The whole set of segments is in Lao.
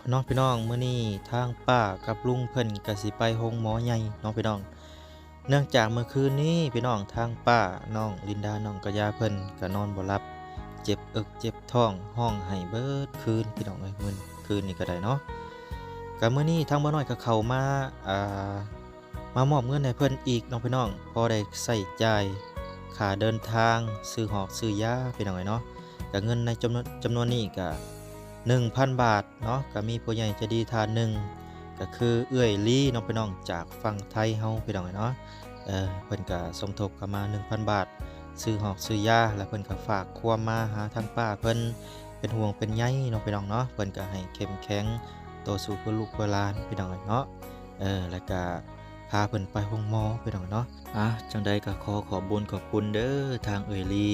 ເນາະພີ່ນ້ອງ, ມື້ນີ້ທາງປ້າກັບລຸງເພິ່ນກໍຊິໄປໂຮງໝໍໃຫຍ່ເນາະພີ່ນ້ອງ. ເນື່ອງຈາກມື້ຄືນນີ້ພີ່ນ້ອງ ທາງປ້າ ນ້ອງລິນດາ ນ້ອງກະຢາເພິ່ນກໍນອນບໍ່ຫຼັບ ເຈັບເອິກເຈັບທ້ອງ ຮ້ອງໄຫ້ເບິດຄືນພີ່ນ້ອງເອີຍ. ມື້ຄືນນີ້ກໍໄດ້ເນາະ ກໍມື້ນີ້ທາງບ່າວນ້ອຍກໍເຂົ້າມາ ອ່າ ມາມອບເງິນໃຫ້ເພິ່ນອີກເນາະພີ່ນ້ອງ ພໍໄດ້ໃຊ້ຈ່າຍຄ່າເດີນທາງ ຊື້ຮອກຊື້ຢາພີ່ນ້ອງເອີຍເນາະ. ກະເງິນໃນຈຳນວນ ຈຳນວນນີ້ກະໜຶ່ງພັນບາດເນາະ, ກະມີຜູ້ໃຫຍ່ໃຈດີທ່ານໜຶ່ງ ກະຄືເອື້ອຍລີເນາະພີ່ນ້ອງ ຈາກຝັ່ງໄທເຮົາພີ່ນ້ອງເອີຍເນາະ. ເອີ ເພິ່ນກະສົມທົບເຂົ້າມາໜຶ່ງພັນບາດ ຊື້ຮອກຊື້ຢາ ແລະເພິ່ນກະຝາກຄວາມມາຫາທາງປ້າເພິ່ນ ເປັນຫ່ວງເປັນໃຍເນາະພີ່ນ້ອງເນາະ. ເພິ່ນກະໃຫ້ເຂັ້ມແຂງຕໍ່ສູ້ເພື່ອລູກເພື່ອຫຼານພີ່ນ້ອງເອີຍເນາະ. ເອີ ແລະກະ ພາເພິ່ນໄປໂຮງໝໍພີ່ນ້ອງເນາະ. ອ່າ ຈັ່ງໃດກໍຂໍຂອບບຸນຂອບຄຸນເດີທາງເອື້ອຍລີ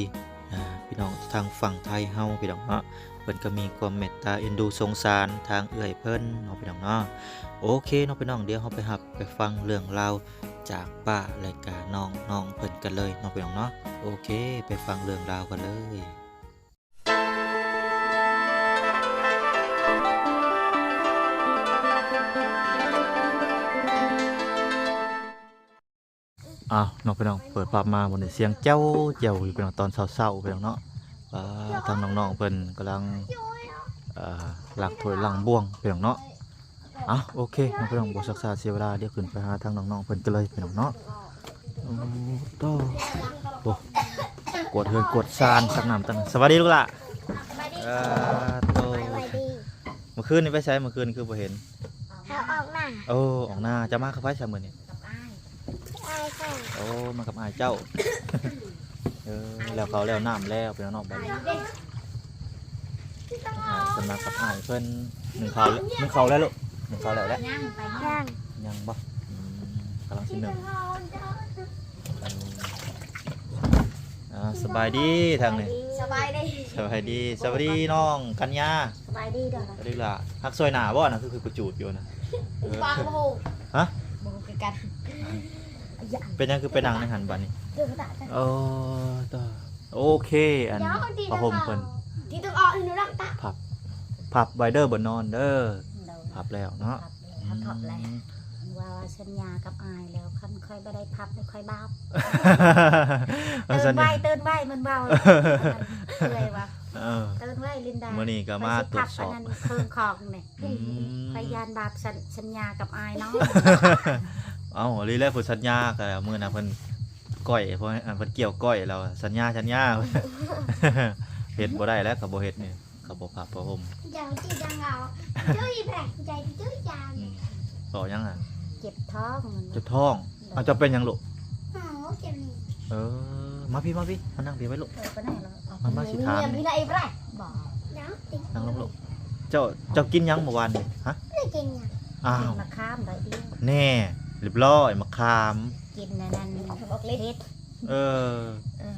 ອ່າ ພີ່ນ້ອງທາງຝັ່ງໄທເຮົາພີ່ນ້ອງເນາະ, ເພິ່ນກໍມີຄວາມເມດຕາເອັນດູສົງສານທາງເອື້ອຍເພິ່ນເນາະພີ່ນ້ອງເນາະ. ໂອເຄເນາະພີ່ນ້ອງ, ດຽວເຮົາໄປຮັບໄປຟັງເລື່ອງລາວຈາກປ້າ ແລະກະນ້ອງ ນ້ອງເພິ່ນກັນເລີຍເນາະພີ່ນ້ອງເນາະ. ໂອເຄ ໄປຟັງເລື່ອງລາວກັນເລີຍ. ອ້າວ ເນາະພີ່ນ້ອງ, ເປີດພາບມາມື້ນີ້ສຽງແຈ້ວໆຢູ່ພີ່ນ້ອງ ຕອນເຊົ້າໆພີ່ນ້ອງເນາະ. ອ່າ ທາງນ້ອງໆເພິ່ນກຳລັງ ເອີ ລ້າງຖ້ວຍລ້າງບ່ວງພີ່ນ້ອງເນາະ. ອ່ະ ໂອເຄເນາະພີ່ນ້ອງ, ບໍ່ຊັກຊ້າເສຍເວລາ, ດຽວຂຶ້ນໄປຫາທາງນ້ອງໆເພິ່ນກັນເລີຍພີ່ນ້ອງເນາະ. ໂອ້ ໂຕ ໂອ້ ກວດເຮືອນກວດຊານ ຕັກນ້ຳ ຕັກ ສະບາຍດີລູກຫຼ້າ. ສະບາຍດີ. ເອີ ໂຕ ສະບາຍດີ. ມື້ຄືນນີ້ໄປໃສ? ມື້ຄືນຄືບໍ່ເຫັນ? ເຮົາອອກນາ. ໂອ້ ອອກນາ. ເຈົ້າມາກັບໃຜຊະມື້ນີ້? ກັບອ້າຍ. ອ້າຍຂ້ອຍ. ໂອ້ ມາກັບອ້າຍເຈົ້າ. ເອີ ແລ້ວເຂົ້າແລ້ວນ້ຳແລ້ວ ພີ່ນ້ອງເນາະ. ບັດນີ້ ອ້າຍເດ້ ສຳລັບກັບອ້າຍເພິ່ນ ໜຶ້ງເຂົ້າ ໜຶ້ງເຂົ້າແລ້ວລູກ? ໜຶ້ງເຂົ້າແລ້ວແຫຼະ. ຍັງ ຍັງບໍ່? ອືມ ກຳລັງຊິໜຶ້ງ. ອ່າ ສະບາຍດີທາງນີ້. ສະບາຍດີ. ສະບາຍດີ. ສະບາຍດີນ້ອງກັນຍາ. ສະບາຍດີເດີ. ສະບາຍດີຫຼ້າ. ຮັກຊ່ອຍໜ້າບໍ່ນະ? ຄື ຄືກູຈູດຢູ່ນະ. ເອີ ປາກບໍ່ຮູ້. ຮະ? ບໍ່ຮູ້ຄືກັນ. ເປັນຫຍັງຄືໄປນັ່ງໃນຫັ້ນບັດນີ້? ໂອ້ ໂຕ ໂອເຄ ອັນ ຜ້າຫົ່ມເພິ່ນ ທີ່ຕ້ອງອອກຢູ່ນຳຕາ ພັບ ພັບໄວ້ເດີ ບ່ອນນອນເດີ. ໂດຍ ພັບແລ້ວເນາະ. ພັບແລ້ວ ອືມ ພັບແລ້ວ. ວ່າສັນຍາກັບອ້າຍແລ້ວ ຄັນຂ້ອຍບໍ່ໄດ້ພັບ ຂ້ອຍບາບ. ເອີ ເຕືອນໄວ້ ສັນຍາ ເຕືອນໄວ້ ມັນເວົ້າ ເອື້ອຍວ່າ ເອີ ເຕືອນໄວ້ ລິນດາ ມື້ນີ້ກໍມາ ຂ້ອຍຊິພັບ ຕວດສອບ ອັນນັ້ນ ເຄື່ອງຂອງນີ້. ອືມ ຂ້ອຍຢ້ານບາບສັນ ສັນຍາກັບອ້າຍເນາະ. ເອົ້າ ອີ່ຫຼີແຫຼະ ຜູ້ສັນຍາກໍມື້ນັ້ນເພິ່ນກ້ອຍ ເພິ່ນ ອັນ ເພິ່ນກ່ຽວກ້ອຍແລ້ວ ສັນຍາ ສັນຍາ ເຮັດບໍ່ໄດ້ແລ້ວ ເຂົາບໍ່ເຮັດນີ້ ເຂົາບໍ່ພັບຜ້າຫົ່ມ. ເວົ້າຫຍັງອະ? ເຈັບທ້ອງ. ເຈັບທ້ອງ. ເອົາ ເຈົ້າເປັນຫຍັງລູກ? ເອີ ມາພີ້ ມາພີ້ ມານັ່ງພີ້ໄວ້ລູກ. ເອີ ໄປໄຫນລະ? ມາ ມາຊິຖາມ. ນັ່ງລົງລູກ. ເຈົ້າ ເຈົ້າກິນຫຍັງມື້ວານນີ້? ຮະ? ບໍ່ໄດ້ກິນຫຍັງ. ອ້າວ ກິນໝາກຂາມໄດ້ອີກ. ແນ່ ຮຽບຮ້ອຍ ໝາກຂາມ. ກິນອັນນັ້ນ ເຜັດ. ເອີ ເອີ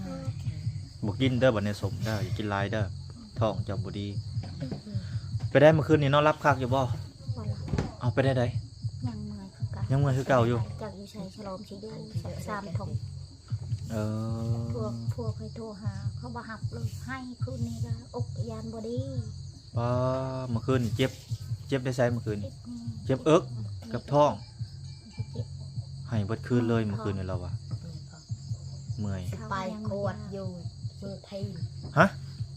ບໍ່ກິນເດີ ບັດນີ້ສົ້ມເດີ ຢ່າກິນຫຼາຍເດີ ທ້ອງເຈົ້າບໍ່ດີ. ເປັນໃດ ມື້ຄືນນີ້ນອນຫຼັບຄັກຢູ່ບໍ່? ບໍ່ຫຼັບ. ເອົາ ເປັນໃດ? ຍັງເມື່ອຍຄືເກົ່າ. ຍັງເມື່ອຍຄືເກົ່າຢູ່. ຈັກຢູ່ໃສ ສະຫຼອມຊິຢູ່ສາມທົ່ງ. ເອີ ພວກ ພວກຂ້ອຍໂທຫາ ເຂົາບໍ່ຮັບເລີຍ. ໄຫ້ຄືນນີ້ກໍອົກຢ້ານບໍ່ດີ. ປ້າ ເມື່ອຄືນນີ້ເຈັບ ເຈັບໄດ້ໃສເມື່ອຄືນນີ້? ເຈັບເອິກກັບທ້ອງ. ເຈັບ ໄຫ້ເບິດຄືນເລີຍເມື່ອຄືນນີ້ລາວວ່າ. ເມື່ອຍ. ຊິໄປກວດຢູ່ເມືອງພີນ. ຮະ?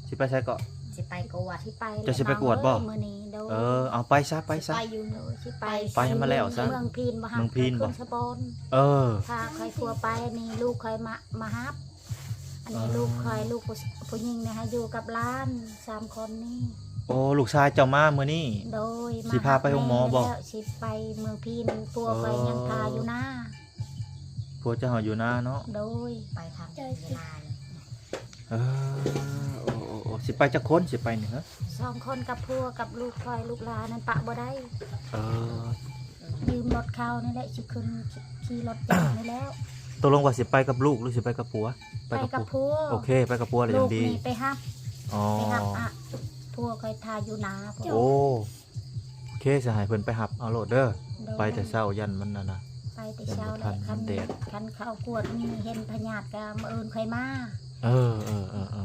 ຊິໄປໃສເກາະ? ຊິໄປກວດ. ຊິໄປ. ເຈົ້າຊິໄປກວດບໍ່? ມື້ນີ້ໂດຍ. ເອີ ເອົາ ໄປຊະ ໄປຊະ. ຊິໄປຢູ່ ຊິໄປ ໄປໃຫ້ມັນແລ້ວຊະ. ເມືອງພີນບໍ່ຮັບ ເມືອງພີນບໍ່? ຂຶ້ນສະບອນ. ເອີ ພາຂ້ອຍຜົວໄປ ນີ້ລູກຂ້ອຍມາ ມາຮັບ. ອັນນີ້ ອໍ ລູກຂ້ອຍ ລູກຜູ້ ຜູ້ຍິງນີ້ ໃຫ້ຢູ່ກັບຫຼານສາມຄົນນີ້. ໂອ້ ລູກຊາຍເຈົ້າມາມື້ນີ້? ໂດຍ. ຊິພາໄປໂຮງໝໍບໍ່? ມາຮັບແມ່ແລ້ວ ຊິໄປເມືອງພີນ ຜົວຂ້ອຍ ອໍ ຍັງຖ້າຢູ່ນາ. ຜົວເຈົ້າຢູ່ນາເນາະ? ໂດຍ. ໄປທາງເວລາ. ເອີ ໂອ້ ໂອ້ ໂອ້ ຊິໄປຈັກຄົນ ຊິໄປນີ້? ຮະ? ສອງຄົນກັບຜົວ ກັບລູກຂ້ອຍ ລູກຫຼານນັ້ນປະບໍ່ໄດ້. ເອີ ຢືມລົດເຂົານີ້ແຫຼະ ຊິຂຶ້ນ ຂີ່ ຂີ່ລົດຈັກນີ້ແລ້ວ. ຕົກລົງວ່າຊິໄປກັບລູກ ຫຼືຊິໄປກັບຜົວ? ໄປກັບຜົວ. ໂອເຄ ໄປກັບຜົວແລ້ວຍັງດີ. ລູກນີ້ໄປຮັບ. ອໍ ໄປຮັບອະ ຜົວຂ້ອຍຖ້າຢູ່ນາພຸ້ນ. ໂອ້ ໂອເຄ ຊິໃຫ້ເພິ່ນໄປຮັບເອົາໂລດເດີ. ໂດຍ. ໄປແຕ່ເຊົ້າ ຢ້ານມັນນັ້ນນະ ໄປແຕ່ເຊົ້າແຫຼະ. ຄັນ ຄັນເຂົາກວດນີ້ເຫັນພະຍາດກໍມື້ອື່ນຄ່ອຍມາ. ເອີ ເອີ ເອີ ເອີ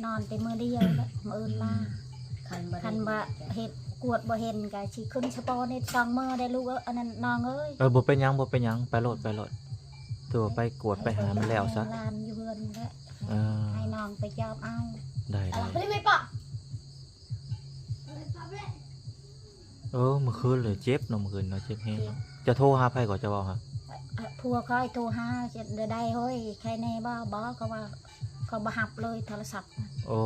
ນອນແຕ່ມື້ດຽວແຫຼະ ມື້ອື່ນມາ. ອືມ ຄັນວ່າເຮັດ ກວດບໍ່ເຫັນກໍຊິຂຶ້ນສະເພາະນິດສອງມື້ໄດ້ລູກເອີຍ ອັນນັ້ນນ້ອງເອີຍ. ເອີ ບໍ່ເປັນຫຍັງ ບໍ່ເປັນຫຍັງ ໄປໂລດ ໄປໂລດ ຖືວ່າໄປກວດໄປຫາມັນແລ້ວຊະ. ໃຫ້ຫຼານຢູ່ເຮືອນແຫຼະ ເອີ ໃຫ້ນ້ອງໄປຈອບເອົາ. ໄດ້ ໄດ້ ໄປເລີຍແມ່ປະ. ເອີ ມື້ຄືນເລີຍເຈັບເນາະ ມື້ຄືນເນາະ ເຈັບແຮງເນາະ. ເຈົ້າໂທຫາໃຜກໍ ເຈົ້າເວົ້າຫາ? ເອີ ຜົວຂ້ອຍໂທຫາ ເຮັດແນວໃດເຮີ້ຍ ໄຄແນ່ບໍ່? ບໍ່ ເຂົາວ່າ ເຂົາບໍ່ຮັບເລີຍໂທລະສັບ. ໂອ້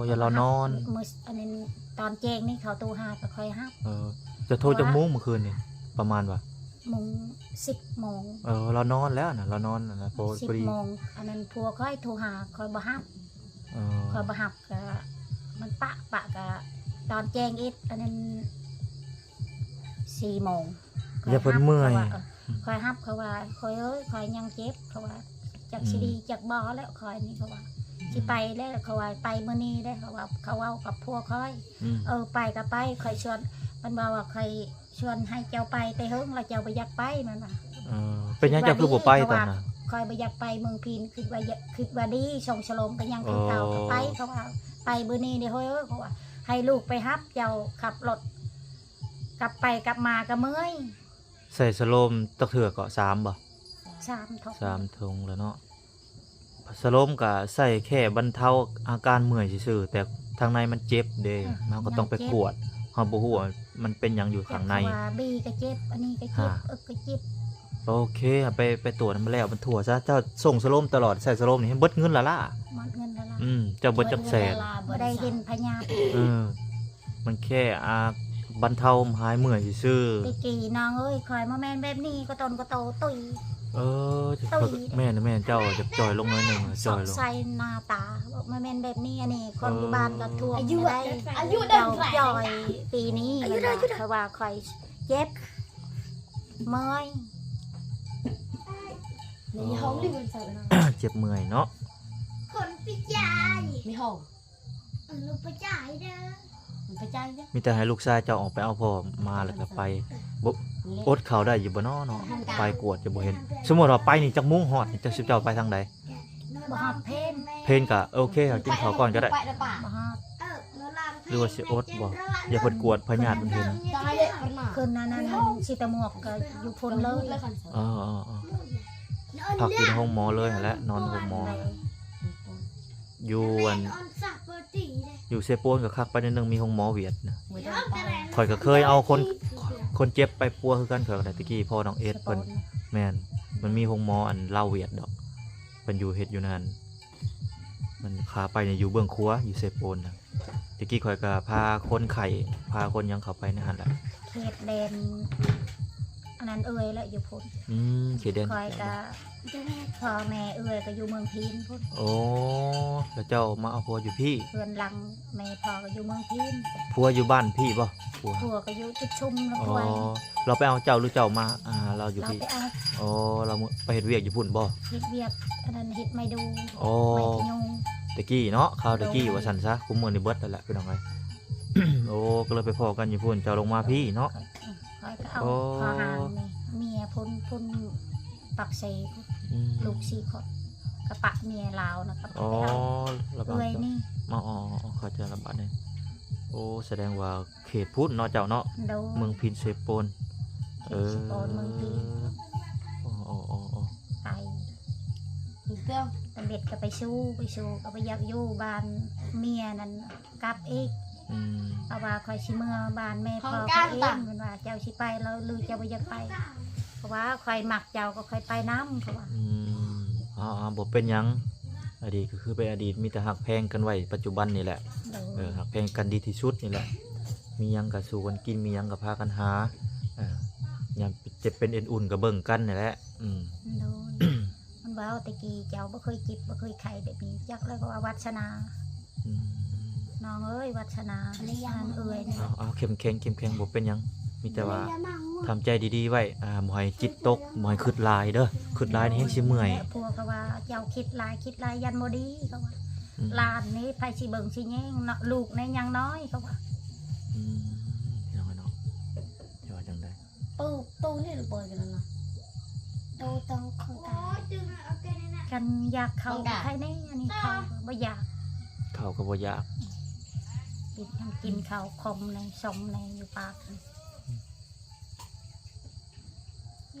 ຢ້ານລາວນອນ. ມື້ ອັນນັ້ນ ຕອນແຈ້ງນີ້ເຂົາໂທຫາກໍຄ່ອຍຮັບ. ເອີ ເຈົ້າໂທຈັກໂມງມື້ຄືນນີ້? ປະມານວ່າ ໂມງ ສິບໂມງ. ເອີ ລາວນອນແລ້ວນະ ລາວນອນນະ ພໍ ສິບ ພໍດີ ໂມງ. ອັນນັ້ນຜົວຂ້ອຍໂທຫາ ຂ້ອຍບໍ່ຮັບ. ເອີ ຂ້ອຍບໍ່ຮັບ ກະມັນປະ ປະກະຕອນແຈ້ງອີກ ອັນນັ້ນ ສີ່ໂມງ. ຢ່າເພິ່ນເມື່ອຍ ຂ້ອຍຮັບ ເຂົາວ່າ ຂ້ອຍເອີຍ ຂ້ອຍຍັງເຈັບ ເຂົາວ່າ ຈັກຊິດີ ອືມ ຈັກບໍ່ແລ້ວ ຂ້ອຍນີ້ ເຂົາວ່າ ອືມ ຊິໄປແລ້ວ ເຂົາວ່າ ໄປມື້ນີ້ເດ້ ເຂົາວ່າ ເຂົາເວົ້າກັບຜົວຂ້ອຍ. ອືມ ເອີ ໄປກໍໄປ ຂ້ອຍຊວນ ມັນເວົ້າວ່າ ຂ້ອຍ ຊວນໃຫ້ເຈົ້າໄປແຕ່ເຫິງແລ້ວ ເຈົ້າບໍ່ຢາກໄປ ມັນວ່າ. ເອີ ເປັນຫຍັງເຈົ້າຄືບໍ່ໄປຕອນນັ້ນ? ຂ້ອຍບໍ່ຢາກໄປເມືອງພີນ ຄິດວ່າ ຄິດວ່າດີ ສອງສະໂລມກໍຍັງຄືເກົ່າ. ເອີ ກໍໄປ ເຂົາວ່າ ໄປມື້ນີ້ເດ້ເຮີ້ຍ ເຂົາວ່າ ໃຫ້ລູກໄປຮັບ ເຈົ້າຂັບລົດ ກັບໄປກັບມາກໍເມື່ອຍ. ໃສ່ສະໂລມຈັກເທື່ອເກາະ? ສາມບໍ່? ສາມຖົງ ສາມຖົງແລ້ວເນາະ. ສະໂລມກະໃສ່ແຄ່ບັນເທົາອາການເມື່ອຍຊື່ໆ ແຕ່ທາງໃນມັນເຈັບເດ້ ເຮົາກໍຕ້ອງໄປກວດ ເຮົາບໍ່ຮູ້ວ່າມັນເປັນຫຍັງຢູ່ຂ້າງໃນ. ເຈັບ ເຂົາວ່າບີກໍເຈັບ ອັນນີ້ກໍເຈັບ ເອິກກໍເຈັບ. ໂອເຄ ໄປ ໄປກວດໃຫ້ມັນແລ້ວ ມັນທົ່ວຊະ. ເຈົ້າສົ່ງສະໂລມຕະຫຼອດ ໃສ່ສະໂລມນີ້ເບິດເງິນລະລະ ໝົດເງິນລະລະ. ອືມ ເຈົ້າເບິດຈັກແສນ? ບໍ່ໄດ້ເຫັນພະຍາດ. ເອີ ມັນແຄ່ ອ່າ ບັນເທົາຫາຍເມື່ອຍຊື່ໆ. ແຕ່ກີ້ນ້ອງເອີຍ ຂ້ອຍບໍ່ແມ່ນແບບນີ້ ກໍຕົນກໍໂຕຕຸ້ຍ. ເອີ ຕຸ້ຍ. ແມ່ນ ແມ່ນ ເຈົ້າຈະຈ່ອຍລົງໜ້ອຍໜຶ່ງ ຈ່ອຍລົງ ໃສ່ໜ້າຕາ ບໍ່ແມ່ນແບບນີ້. ອັນນີ້ຄົນຢູ່ ເອີ ບ້ານກໍທວງ ອາຍຸ ໄດ້ ອາຍຸ ເຈົ້າຈ່ອຍປີນີ້ ອາຍຸ ແມ່ນວ່າ ເພາະວ່າຂ້ອຍເຈັບເມື່ອຍ. ໃນຫ້ອງນີ້ມັນໃສ່ໄປນອນ ເຈັບເມື່ອຍເນາະ ຄົນພິການ ໃນຫ້ອງ. ເອີ ລູກໄປຈ່າຍເດີ ໄປຈ່າຍເດີ. ມີແຕ່ໃຫ້ລູກຊາຍເຈົ້າອອກໄປເອົາພໍ່ມາແລ້ວກໍໄປ. ບໍ່ ແລະ ອົດເຂົ້າໄດ້ຢູ່ບໍ່ເນາະ ເນາະ? ໄປກວດຈະບໍ່ເຫັນ. ສົມມຸດວ່າໄປນີ້ຈັກໂມງຮອດນີ້ ເຈົ້າ ເຈົ້າໄປທາງໃດ? ບໍ່ຮອດເພນ. ເພນກະໂອເຄ ກິນເຂົ້າກ່ອນກໍໄດ້. ບໍ່ຮອດ. ເອີ ຫຼືວ່າຊິອົດບໍ່? ຢ່າເພິ່ນກວດພະຍາດມັນເຫັນ. ຄືນນັ້ນ ອັນນັ້ນ ຊິຕະໝວກກໍຢູ່ພຸ້ນເລີຍ. ເອີ ເອີ ເອີ ພັກຢູ່ໂຮງໝໍເລີຍຫັ້ນແຫຼະ ນອນໂຮງໝໍ. ຢູ່ອັນ ຢູ່ເຊໂປນກໍຄັກໄປໜ້ອຍໜຶ່ງ ມີໂຮງໝໍຫວຽດນະ. ຂ້ອຍກໍເຄີຍເອົາຄົນ ຄົນເຈັບໄປປົວຄືກັນ ຂ້ອຍກໍໄດ້ ແຕ່ກີ້ພໍ່ນ້ອງເອດເພິ່ນ. ແມ່ນ ມັນມີໂຮງໝໍອັນລາວຫວຽດດອກ ເພິ່ນຢູ່ ເຮັດຢູ່ນັ້ນ. ມັນຂາໄປນີ້ຢູ່ເບື້ອງຂວາ ຢູ່ເຊໂປນນະ. ແຕ່ກີ້ຂ້ອຍກໍພາຄົນໄຂ້ ພາຄົນຫຍັງເຂົ້າໄປໃນຫັ້ນແຫຼະ. ເຂດແດນ ອັນນັ້ນເອື້ອຍແຫຼະ ຢູ່ພຸ້ນ. ອືມ ເຂດແດນ ຂ້ອຍກໍ ພໍ່ແມ່ເອື້ອຍກໍຢູ່ເມືອງພີນພຸ້ນ. ໂອ້ ແລ້ວເຈົ້າມາເອົາຜົວຢູ່ພີ້? ເຮືອນຫຼັງແມ່ພໍ່ກໍຢູ່ເມືອງພີນ. ຜົວຢູ່ບ້ານພີ້ບໍ່? ຜົວ ຜົວກໍຢູ່ຈຸດຊຸມລຳພວຍ. ອໍ ລາວໄປເອົາເຈົ້າ ຫຼືເຈົ້າມາຫາລາວຢູ່ພີ້? ລາວໄປເອົາ. ອໍ ລາວໄປເຮັດວຽກຢູ່ພຸ້ນບໍ່? ເຮັດວຽກ ອັນນັ້ນ ເຮັດໄມ້ດູ່. ອໍ ໄມ້ຂະຍຸງ. ແຕ່ກີ້ເນາະ ຄາວແຕ່ກີ້ ໂດຍ ວ່າຊັ້ນຊະ ຄຸມື້ນີ້ເບິດແລ້ວແຫຼະ ພີ່ນ້ອງເອີຍ. ໂອ້ ກໍເລີຍໄປພໍ້ກັນຢູ່ພຸ້ນ ເຈົ້າລົງມາພີ້ເນາະ. ຂ້ອຍກໍເອົາ ອໍ ພໍ່ຮ່າງນີ້ ເມຍພຸ້ນ ພຸ້ນປາກເຊ. ອືມ ລູກສີ່ຄົນ ກະປະເມຍລາວນະ ກັບ ອໍ ໄປເອົາ ລະບາດ ເອື້ອຍນີ້. ອໍ ເຂົ້າໃຈລະບາດນີ້. ໂອ້ ສະແດງວ່າເຂດພຸ້ນເນາະເຈົ້າເນາະ. ໂດຍ ເມືອງພີນເຊໂປນ. ເອີ ເຂດເຊໂປນ ເມືອງພີນ. ອໍ ໄປ ຕາເບັດກໍໄປຊູ ໄປຊູກໍບໍ່ຢາກຢູ່ບ້ານເມຍນັ້ນ ກັບອີກ. ອືມ ເພາະວ່າຂ້ອຍຊິເມືອບ້ານແມ່ພໍ່ຂ້ອຍເອງ. ເພິ່ນວ່າ ເຈົ້າຊິໄປແລ້ວ ຫຼືເຈົ້າບໍ່ຢາກໄປ? ເພາະວ່າຂ້ອຍມັກເຈົ້າກໍຂ້ອຍໄປນຳ ເຂົາວ່າ. ອືມ ເອົາໆ ບໍ່ເປັນຫຍັງ ອະດີດກໍຄືເປັນອະດີດ ມີແຕ່ຮັກແພງກັນໄວ້ປັດຈຸບັນນີ້ແຫຼະ. ໂດຍ ເອີ ຮັກແພງກັນດີທີ່ສຸດນີ້ແຫຼະ. ມີຫຍັງກໍສູ້ກັນກິນ ມີຫຍັງກໍພາກັນຫາ ເອີ ຍາມເຈັບເປັນເອັນອຸ່ນກໍເບິ່ງກັນນີ້ແຫຼະ. ອືມ ໂດຍ ມັນເວົ້າແຕ່ກີ້ ເຈົ້າບໍ່ເຄີຍເຈັບບໍ່ເຄີຍໄຂ້ແບບນີ້ ຈັກແລ້ວກໍວ່າວັດສະໜາ. ອືມ ນ້ອງເອີຍ ວັດສະໜາ ເອື້ອຍນີ້. ເອົາໆ ເຂັ້ມແຂງ ເຂັ້ມແຂງ ບໍ່ເປັນຫຍັງ ມີແຕ່ວ່າທຳໃຈດີໆໄວ້ ອ່າ ບໍ່ໃຫ້ຈິດຕົກ ບໍ່ໃຫ້ຄິດຫຼາຍເດີ ຄິດຫຼາຍນີ້ແຮງຊິເມື່ອຍ. ຜົວກໍວ່າ ເຈົ້າຄິດຫຼາຍ ຄິດຫຼາຍຢ້ານບໍ່ດີ ເຂົາວ່າ. ອືມ ຫຼານນີ້ໃຜຊິເບິ່ງຊິແຍງເນາະ ລູກນີ້ຍັງນ້ອຍ ເຂົາວ່າ. ອືມ ພີ່ນ້ອງເອີຍເນາະ ຈະວ່າຈັ່ງໃດ? ໂຕ ໂຕນີ້ຫຼືປ່ອຍກັນນະ? ໂຕຕ້ອງຄົນກາງ ຄັນຢາກເຂົ້າໄທແນ່ ອັນນີ້ເຂົ້າບໍ່ຢາກ ເຂົ້າກໍບໍ່ຢາກ. ກິນ ກິນເຂົ້າຂົມແດ່ ສົ້ມແດ່ຢູ່ປາກ ກ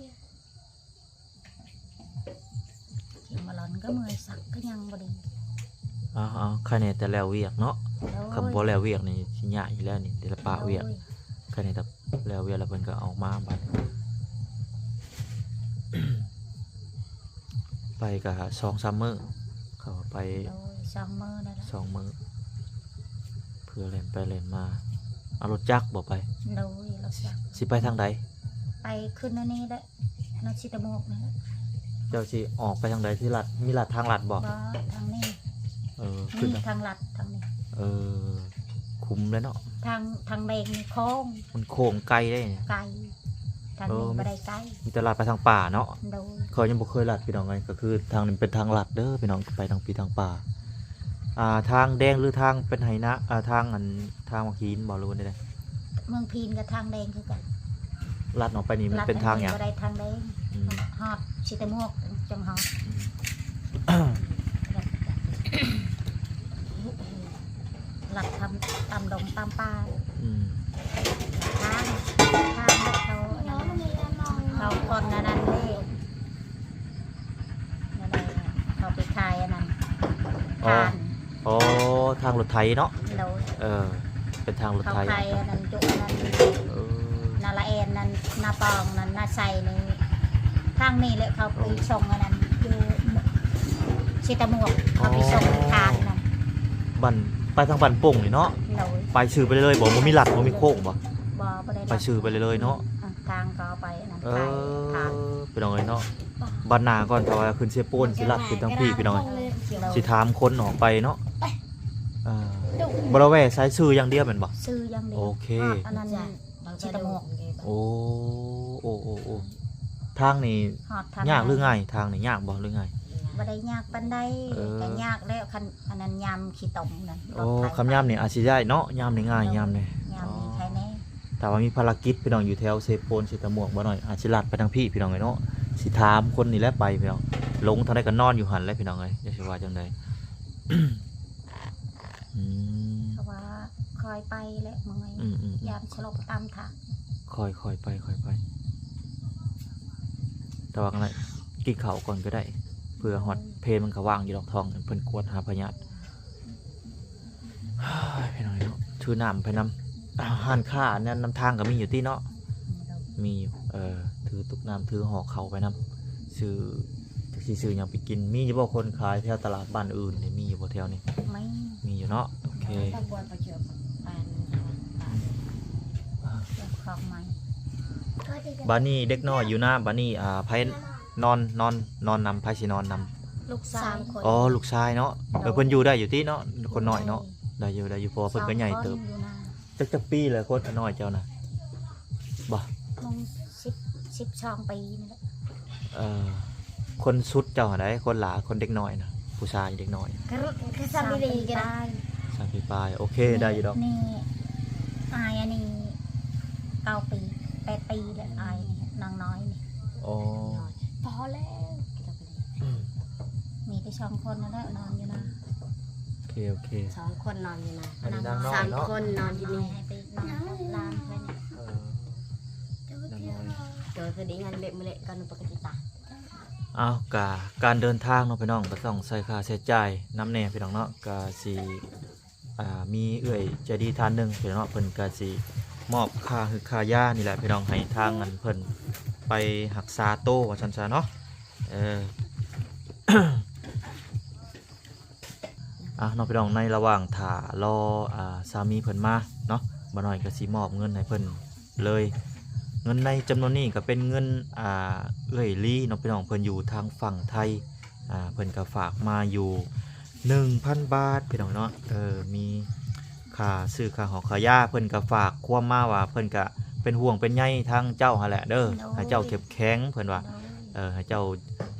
ິນມາລອນກໍເມື່ອຍ ຊັກກໍຍັງບໍ່ດີ. ເອົາໆ ໃຄແນ່ແຕ່ແລ້ວວຽກເນາະ. ໂດຍ ຄັນບໍ່ແລ້ວວຽກນີ້ຊິຍາກອີກແລ້ວນີ້ ໄດ້ລະປະວຽກ. ໂດຍ ໃຄແນ່ແຕ່ແລ້ວວຽກແລ້ວເພິ່ນກໍອອກມາບັດ ໄປກໍສອງສາມມື້ ເຂົາໄປ. ໂດຍ ສອງມື້ນັ້ນແຫຼະ ສອງມື້ ເພື່ອແລ່ນໄປແລ່ນມາ. ເອົາລົດຈັກບໍ່ໄປ? ໂດຍ ລົດຈັກ. ຊິໄປທາງໃດ? ໄປຂຶ້ນອັນນີ້ແຫຼະ ນາຊິຕະໝວກນີ້ແຫຼະ. ເຈົ້າຊິອອກໄປທາງໃດ? ທີ່ລັດ ມີລັດ ທາງລັດບໍ່? ບໍ່ ທາງນີ້. ເອີ ຂຶ້ນ ນີ້ທາງລັດທາງນີ້. ເອີ ຄຸ້ມແລ້ວເນາະ. ທາງ ທາງແດງນີ້ໂຄ້ງ ມັນໂຄ້ງໄກເດ້ ໄກ. ທາງນີ້ ເອີ ບໍ່ໄດ້ໄກ ມີແຕ່ລັດໄປທາງປ່າເນາະ. ໂດຍ ຂ້ອຍຍັງບໍ່ເຄີຍລັດພີ່ນ້ອງເອີຍ ກໍຄືທາງນີ້ເປັນທາງລັດເດີພີ່ນ້ອງ ໄປທາງປີທາງປ່າ. ອ່າ ທາງແດງ ຫຼື ທາງເປັນໄຮ່ນາ ອ່າ ທາງອັນ ທາງໝາກຫີນບໍ່ ຫຼືວ່າແນວໃດ? ເມືອງພີນກັບທາງແດງຄືກັນ. ລັດອອກໄປນີ້ມັນເປັນທາງຫຍັງ? ລັດໄປນີ້ບໍ່ໄດ້ທາງແດງ. ອືມ ຮອດຊິຕະໝວກຈັ່ງຮອດ. ລັດຕາມ ຕາມດົງຕາມປ່າ. ອືມ ທາງ ທາງເຂົາ ເຂົາຄົນອັນນັ້ນເດ້ ແນວໃດ ເຂົາໄປຂາຍອັນນັ້ນ ອໍ ຖ່ານ. ອໍ ທາງລົດໄຖເນາະ. ໂດຍ ເອີ ເປັນທາງລົດໄຖ ເຂົາຂາຍອັນນັ້ນ ຈຸອັນນັ້ນ. ເອີ ນາລະແອນນັ້ນ ນາປອງນັ້ນ ນາໄຊນີ້ ທາງນີ້ແຫຼະ ເຂົາໄປ ອໍ ສົ່ງອັນນັ້ນ ຢູ່ຊິຕະໝວກ ເຂົາໄປ ອໍ ສົ່ງຖ່ານນັ້ນ. ບ້ານ ໄປທາງບ້ານໂປ່ງນີ້ເນາະ. ໂດຍ ໄປຊື່ໄປເລື້ອຍໆບໍ່? ບໍ່ມີລັດ ບໍ່ມີໂຄ້ງບໍ່? ບໍ່ ບໍ່ໄດ້ລັດ ໄປຊື່ໄປເລື້ອຍໆເນາະ. ອືມ ທາງກໍໄປອັນນັ້ນ ເອີ ຂາຍທານ ພີ່ນ້ອງເອີຍເນາະ. ບັດໜ້າກ່ອນ ຖ້າວ່າຂຶ້ນເຊໂປນ ຊິລັດຂຶ້ນທາງພີ້ ພີ່ນ້ອງເອີຍ. ໂດຍ ຊິຖາມຄົນອອກໄປເນາະ. ອ່າ ບໍ່ໄດ້ແວ່ໃສ່ຊື່ຢ່າງດຽວແມ່ນບໍ່? ຊື່ຢ່າງດຽວ. ໂອເຄ ຮອດອັນນັ້ນ ຊິຕະໝວກ. ໂອ້ ໂອ້ ໂອ້ ໂອ້ ທາງນີ້ ຮອດທາງ ຍາກຫຼືງ່າຍ? ທາງນີ້ຍາກບໍ່ ຫຼືງ່າຍ? ບໍ່ໄດ້ຍາກປານໃດ. ເອີ ກໍຍາກແລ້ວ ຄັນອັນນັ້ນຍາມຂີ້ຕົມນັ້ນ. ໂອ້ ລົດໄຖ ຄຳຍາມນີ້ອາດຊິໄດ້ເນາະ ຍາມນີ້ງ່າຍ. ໂດຍ ຍາມນີ້ ຍາມນີ້ ອໍ ໄຄແນ່. ຖ້າວ່າມີພາລະກິດ ພີ່ນ້ອງຢູ່ແຖວເຊໂປນ ຊິຕະໝວກ ບໍ່ໜ້ອຍອາດຊິລັດໄປທາງພີ້ ພີ່ນ້ອງເອີຍເນາະ. ຊິຖາມຄົນນີ້ແຫຼະໄປ ພີ່ນ້ອງ ລົງທາງໃດກໍນອນຢູ່ຫັ້ນແຫຼະ ພີ່ນ້ອງເອີຍ ຈະຊິວ່າຈັ່ງໃດ. ອືມ ເພາະວ່າຄ່ອຍໄປແຫຼະ ເມື່ອຍ. ອືມໆໆ ຢ້ານສະຫຼົບຕາມທາງ. ຄ່ອຍໆໄປ ຄ່ອຍໄປ ແຕ່ວ່າກໍໄດ້ ກິນເຂົ້າກ່ອນກໍໄດ້ ເພື່ອຮອດ ອືມ ເພນມັນກໍວ່າງຢູ່ດອກ ທ້ອງ ເພິ່ນກວດຫາພະຍາດ. ເຮີ້ຍ ພີ່ນ້ອງເນາະ ຖືນ້ຳໄປນຳ. ຮ້ານຄ້າແນວນຳທາງກໍມີຢູ່ຕິເນາະ? ມີຢູ່. ເອີ ຖືຕຸກນ້ຳ ຖືຫໍ່ເຂົ້າໄປນຳ ຊື້ ຈັກຊິຊື້ຫຍັງໄປກິນ. ມີຢູ່ບໍ່ຄົນຂາຍແຖວຕະຫຼາດບ້ານອື່ນນີ້ ມີຢູ່ບໍ່ແຖວນີ້? ມີ ມີຢູ່ເນາະ. ໂອເຄ ຂອງໃໝ່. ບາດນີ້ເດັກນ້ອຍຢູ່ນະ ບາດນີ້ ອ່າ ໃຜນອນ ນອນ ນອນນຳ ໃຜຊິນອນນຳ? ລູກຊາຍ. ອໍ ລູກຊາຍເນາະ. ເອີ ເພິ່ນຢູ່ໄດ້ຢູ່ຕິເນາະ ຄົນນ້ອຍເນາະ? ໄດ້ຢູ່ ໄດ້ຢູ່ ເພາະວ່າເພິ່ນກໍໃຫຍ່ເຕີບ. ຈັກ ຈັກປີແລ້ວຄົນນ້ອຍເຈົ້ານະ? ບໍ່ ຍັງສິບ ສິບສອງປີນີ້ແຫຼະ. ເອີ ຄົນສຸດເຈົ້າຫັ້ນໃດ? ຄົນຫຼ້າ ຄົນເດັກນ້ອຍນະ ຜູ້ຊາຍເດັກນ້ອຍ. ສາມປີປາຍ. ສາມປີປາຍ ໂອເຄ ນີ້ ໄດ້ຢູ່ດອກ. ນີ້ ອາຍອັນນີ້ ເກົ້າປີ ແປດປີແລ້ວ ອາຍນີ້ ນ້ອງນ້ອຍນີ້. ອໍ ພໍແລ້ວ ມີແຕ່ສອງຄົນນັ້ນແຫຼະນອນຢູ່ນະ. ໂອເຄ ໂອເຄ ສອງຄົນນອນຢູ່ນະ. ອັນນີ້ນາງນ້ອຍເນາະ. ສາມຄົນນອນຢູ່ນີ້ ໃຫ້ໄປນອນກັບຫຼານເພິ່ນ. ເອີ ໂດຍ ເພິ່ນໄດ້ງານເລະມື້ເລະກັນປົກກະຕິຕາ. ເອົາ ກະການເດີນທາງເນາະ ພີ່ນ້ອງ ກໍຕ້ອງໃຊ້ຄ່າໃຊ້ຈ່າຍນຳແດ່ ພີ່ນ້ອງເນາະ. ກະຊິ ອ່າ ມີເອື້ອຍໃຈດີທ່ານໜຶ່ງ ພີ່ນ້ອງເນາະ ເພິ່ນກະຊິມອບຄ່າຮຶກຄ່າຢານີ້ແຫຼະ ພີ່ນ້ອງ ໃຫ້ທາງອັນເພິ່ນໄປຮັກສາໂຕ ວ່າຊັ້ນຊະເນາະ. ເອີ ອ່ະເນາະ ພີ່ນ້ອງ ໃນລະຫວ່າງຖ້າລໍ ອ່າ ສາມີເພິ່ນມາເນາະ ບ່າວນ້ອຍກໍຊິມອບເງິນໃຫ້ເພິ່ນເລີຍ. ເງິນໃນຈຳນວນນີ້ກໍເປັນເງິນ ອ່າ ເອື້ອຍລີເນາະ ພີ່ນ້ອງ ເພິ່ນຢູ່ທາງຝັ່ງໄທ. ອ່າ ເພິ່ນກໍຝາກມາຢູ່ໜຶ່ງພັນບາດ ພີ່ນ້ອງເນາະ. ເອີ ມີຄ່າຊື້ຄ່າຫໍ່ຄ່າຢາ ເພິ່ນກໍຝາກຄວາມມາວ່າ ເພິ່ນກໍເປັນຫ່ວງເປັນໃຍທາງເຈົ້າຫັ້ນແຫຼະເດີ ໂດຍ ໃຫ້ເຈົ້າເຂັ້ມແຂງ ເພິ່ນວ່າ ໂດຍ ເອີ ໃຫ້ເຈົ້າ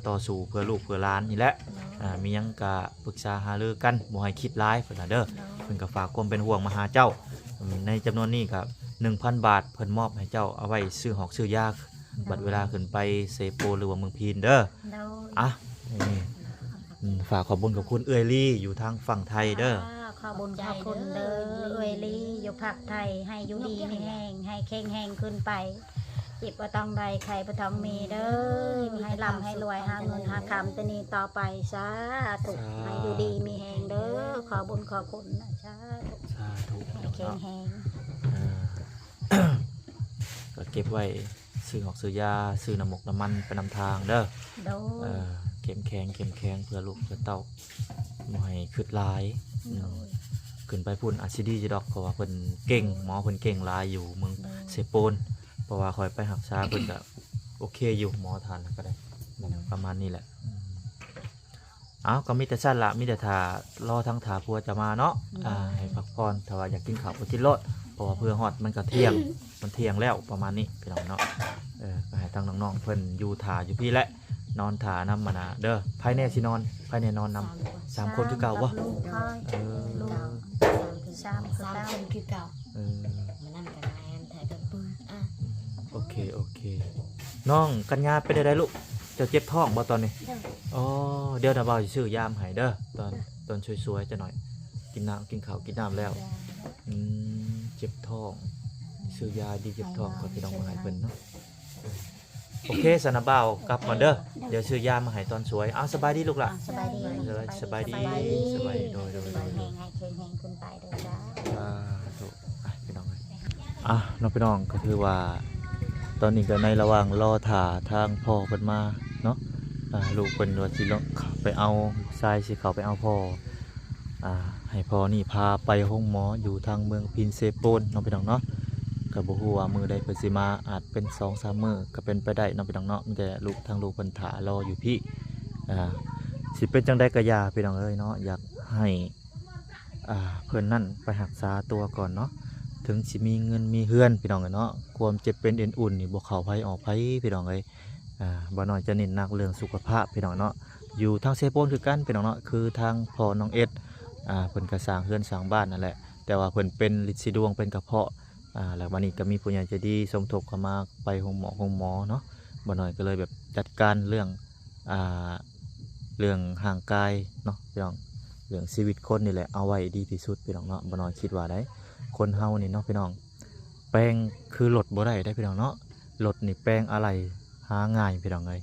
ຕໍ່ສູ້ເພື່ອລູກເພື່ອຫຼານນີ້ແຫຼະ. ໂດຍ ອ່າ ມີຫຍັງກະປຶກສາຫາລືກັນ ບໍ່ໃຫ້ຄິດຫຼາຍ ເພິ່ນວ່າເດີ. ໂດຍ ເພິ່ນກໍຝາກຄວາມເປັນຫ່ວງມາຫາເຈົ້າ. ອືມ ໃນຈຳນວນນີ້ກໍໜຶ່ງພັນບາດ ເພິ່ນມອບໃຫ້ເຈົ້າເອົາໄວ້ຊື້ຫອກຊື້ຢາ ອືມ ບັດເວລາຂຶ້ນໄປເຊໂປ ຫຼືວ່າເມືອງພີນເດີ. ໂດຍ ອ່ະ ນີ້ ອືມ ຝາກຂອບບຸນຂອບຄຸນເອື້ອຍລີຢູ່ທາງຝັ່ງໄທເດີ. ອ່າ ຂອບບຸນຂອບຄຸນເດີ ເອື້ອຍລີ ຢູ່ພາກໄທ ໃຫ້ຢູ່ດີມີແຮງ ໃຫ້ແຂງແຮງຂຶ້ນໄປ ເຈັບບໍ່ຕ້ອງໄດ້ ໄຂ້ບໍ່ຕ້ອງມີເດີ ໃຫ້ລ່ຳໃຫ້ລວຍ ຫາເງິນຫາຄຳແຕ່ນີ້ຕໍ່ໄປ ສາທຸ ສາທຸ ໃຫ້ຢູ່ດີມີແຮງເດີ ຂໍບຸນຂໍຄຸນນະ ສາທຸ ສາທຸ ໃຫ້ແຂງແຮງ ເອີ ກໍເກັບໄວ້ ຊື້ຫອກຊື້ຢາ ຊື້ນ້ຳມົກນ້ຳມັນໄປນຳທາງເດີ ໂດຍ ເອີ ເຂັ້ມແຂງ ເຂັ້ມແຂງ ເພື່ອລູກເພື່ອເຕົ້າ ບໍ່ໃຫ້ຄຶດຫຼາຍ ໂດຍ ຂຶ້ນໄປພຸ້ນອາດຊິດີຢູ່ດອກ ເພາະວ່າເພິ່ນເກັ່ງ ໂດຍ ໝໍເພິ່ນເກັ່ງຫຼາຍຢູ່ເມືອງ ໂດຍ ເຊໂປນ ເພາະວ່າຂ້ອຍໄປຮັກສາເພິ່ນກະໂອເຄຢູ່ ໝໍທ່ານນະກະໄດ້ ໂດຍ ປະມານນີ້ແຫຼະ ອືມ ເອົາ ກໍມີແຕ່ຊັ້ນລະ ມີແຕ່ຖ້າ ລໍທັງຖ້າຜົວຈະມາເນາະ ໂດຍ ອ່າ ໃຫ້ພັກຜ່ອນ ຖ້າວ່າຢາກກິນເຂົ້າກໍກິນໂລດ ເພາະວ່າເພື່ອຮອດມັນກໍທ່ຽງ ມັນທ່ຽງແລ້ວ ປະມານນີ້ພີ່ນ້ອງເນາະ ເອີ ກໍໃຫ້ທາງນ້ອງໆເພິ່ນຢູ່ຖ້າຢູ່ພີ້ແຫຼະ ນອນຖ້ານຳ ອັນນ່າເດີ ໃຜແດ່ຊິນອນ ໃຜແດ່ນອນນຳ ສາມຄົນ ສາມຄົນຄືເກົ່າບໍ່ ກັບລູກ ເອີ ສາມຄື ສາມຄື ສາມ ເກົ່າ ສາມຄົນຄືເກົ່າ ເອີ ມື້ນັ້ນກໍນາຍອັນໄທກໍປຶ້ງ ອ່ະ ໂອເຄ ໂອເຄ ນ້ອງກັນຍາເປັນໃດລູກ ເຈົ້າເຈັບທ້ອງບໍ່ຕອນນີ້ ໂດຍ ອໍ ດຽວນະບ່າວຊິຊື້ຢາມາໃຫ້ເດີ ຕອນ ໂດຍ ຕອນສວຍໆຈັກໜ້ອຍ ກິນນ້ຳ ກິນເຂົ້າກິນນ້ຳແລ້ວ ຢາ ອືມ ເຈັບທ້ອງ ຊື້ຢາດີເຈັບທ້ອງກ່ອນ ພີ່ນ້ອງ ມາໃຫ້ເພິ່ນເນາະ ໂອເຄ ຊັ້ນນະບ່າວກັບກ່ອນເດີ ໂດຍ ດຽວຊື້ຢາມາໃຫ້ຕອນສວຍ ເອົາ ສະບາຍດີລູກຫຼາ ສະບາຍດີ ສະບາຍດີ ສະບາຍດີ ສະບາຍດີ ສະບາຍດີ ສະບາຍດີ ສະບາຍດີ ແຂງແຮງຂຶ້ນໄປເດີ ສາທຸ ອ່ະ ພີ່ນ້ອງເອີຍ ອ່ະ ເນາະ ພີ່ນ້ອງ ກໍຖືວ່າ ຕອນນີ້ກໍໃນລະຫວ່າງລໍຖ້າທາງພໍ່ເພິ່ນມາເນາະ ອ່າ ລູກເພິ່ນວ່າຊິເຂົ້າໄປເອົາ ລູກຊາຍຊິເຂົ້າໄປເອົາພໍ່ ອ່າ ໃຫ້ພໍ່ນີ້ພາໄປໂຮງໝໍຢູ່ທາງເມືອງພິນເຊໂປນເນາະ ພີ່ນ້ອງເນາະ ກໍບໍ່ຮູ້ວ່າມື້ໃດເພິ່ນຊິມາ ອາດເປັນສອງສາມມື້ກໍເປັນໄປໄດ້ເນາະ ພີ່ນ້ອງເນາະ ມີແຕ່ລູກ ທາງລູກເພິ່ນຖ້າລໍຢູ່ພີ້ ອ່າ ຊິເປັນຈັ່ງໃດກໍຢ່າ ພີ່ນ້ອງເອີຍເນາະ ຢາກໃຫ້ ອ່າ ເພິ່ນນັ້ນໄປຮັກສາຕົວກ່ອນເນາະ ເຖິງຊິມີເງິນມີເຮືອນ ພີ່ນ້ອງເອີຍເນາະ ຄວາມເຈັບເປັນເອັນອຸ່ນນີ້ບໍ່ເຂົ້າໃຜອອກໃຜ ພີ່ນ້ອງເອີຍ ອ່າ ບ່າວນ້ອຍຈະເນັ້ນໜັກເລື່ອງສຸຂະພາບ ພີ່ນ້ອງເນາະ ຢູ່ທາງເຊໂປນຄືກັນ ພີ່ນ້ອງເນາະ ຄືທາງພໍ່ນ້ອງເອັດ ອ່າ ເພິ່ນກໍສ້າງເຮືອນສ້າງບ້ານນັ້ນແຫຼະ ແຕ່ວ່າເພິ່ນເປັນລິດສີດວງ ເປັນກະເພາະ ອ່າ ແລ້ວບາດນີ້ກໍມີຜູ້ໃຫຍ່ໃຈດີສົມທົບເຂົ້າມາ ໄປໂຮງໝໍ ໂຮງໝໍເນາະ ບ່າວນ້ອຍກໍເລີຍແບບຈັດການເລື່ອງ ອ່າ ເລື່ອງຮ່າງກາຍເນາະ ເລື່ອງ ເລື່ອງຊີວິດຄົນນີ້ແຫຼະ ເອົາໄວ້ດີທີ່ສຸດ ພີ່ນ້ອງເນາະ ບ່າວນ້ອຍຄິດວ່າໄດ໋ ຄົນເຮົານີ້ເນາະ ພີ່ນ້ອງ ແປງຄືລົດບໍ່ໄດ້ເດ້ ພີ່ນ້ອງເນາະ ລົດນີ້ແປງອາໄຫຼ່ຫາງ່າຍ ພີ່ນ້ອງເອີຍ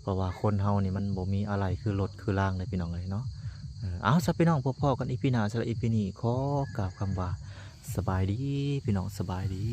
ເພາະວ່າຄົນເຮົານີ້ມັນບໍ່ມີອາໄຫຼ່ຄືລົດຄືລາງເດ້ ພີ່ນ້ອງເອີຍເນາະ ເອີ ເອົາຊະ ພີ່ນ້ອງ ພົບພໍ້ກັນອີພີໜ້າ ສຳລັບອີພີນີ້ ຂໍກ່າວຄຳວ່າ ສະບາຍດີ ພີ່ນ້ອງ ສະບາຍດີ.